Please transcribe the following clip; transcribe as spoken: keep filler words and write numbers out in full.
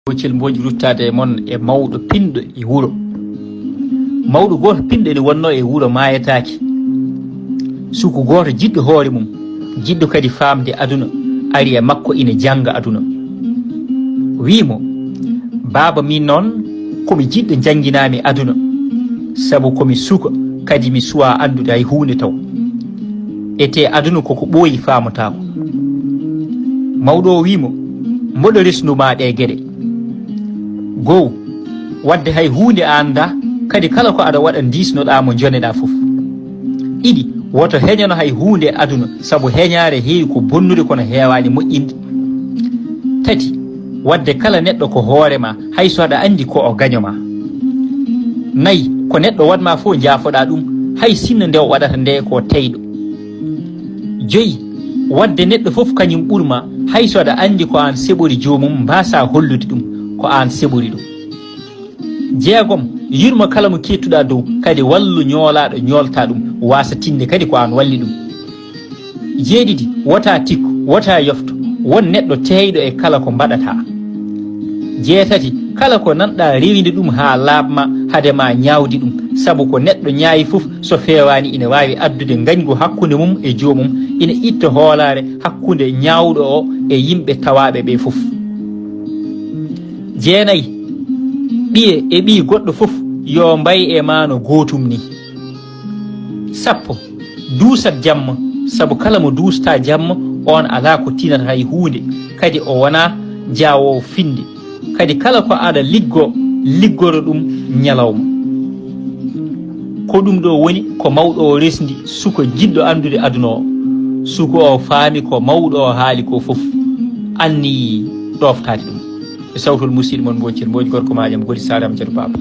Boccel Mbooji ruttaade e mon e mawɗo pinɗo e wuro. Mawɗo gooto pinɗo ene wonnoo e wuro maayataake. Suku gooto jiɗɗo hoore mum, jiɗɗo kadi faamde aduna, ari e makko ina jannga aduna. Wii mo, "Baaba, miin noon ko mi jiɗɗo njannginaami aduna, sabu ko mi suka, kadi mi suwaa anndude hay huunde taw. Etee aduna koko ɓooyi faamataako." Mawɗo o wii mo, "Mboɗo resndu maa ɗee geɗe. Gow, waɗde hay huunde a anndaa, kadi kala ko aɗa waɗa ndiisnoɗaa mo njoneɗaa fof. Ɗiɗi, woto heñano hay huunde e aduna, sabu heñaare heewi ko bonnude kono heewaani moƴƴinde. Tati, waɗde kala neɗɗo ko hoore ma, hay so aɗa anndi ko o gaño ma. Nayi, ko neɗɗo waɗ ma fof njaafoɗaa ɗum, hay sinno nde o waɗata nde ko teyɗo. Joyi, waɗde neɗɗo fof kañum ɓur ma, hay so aɗa anndi ko aan seɓori joomum, mbaasaa hollude ɗum ko aan seɓori ɗum. Jeegom, yurmo kala mo keettuɗaa dow, kadi wallu ñoolaaɗo ñooltaa ɗum, waasa tinde kadi ko aan walli ɗum. Jeeɗiɗi, wota tikku, wota yofto, won neɗɗo teeyɗo e kala ko mbaɗataa. Jeetati, kala ko nanɗaa rewinde ɗum haa laaɓ ma, hade ma ñaawdi ɗum, sabu ko neɗɗo ñaawi fof so feewaani ina waawi addude ngañgu hakkunde mum e joomum, ina itta hoolaare hakkunde ñaawɗo o e yimɓe tawaaɓe ɓe fof. Jeenayi, ɓiye e ɓiy goɗɗo fof yo mbay e ma no gootum ni. Sappo, duusat jamma, sabu kala mo duustaa jamma, oon alaa ko tinata hay huunde, kadi o wonaa jaawoowo finnde. Kadi kala ko aɗa liggo, liggoro ɗum ñalawma. Ko ɗum ɗo woni ko mawɗo o resndi suko jiɗɗo anndude aduna o. Suko o faami ko mawɗo o haali ko fof, anniyi ɗooftaade ɗum. E sawtol musiɗɗo mon Mboccel Mbooji, gorko Maaƴam Godi, Saare am Jatu Baaba.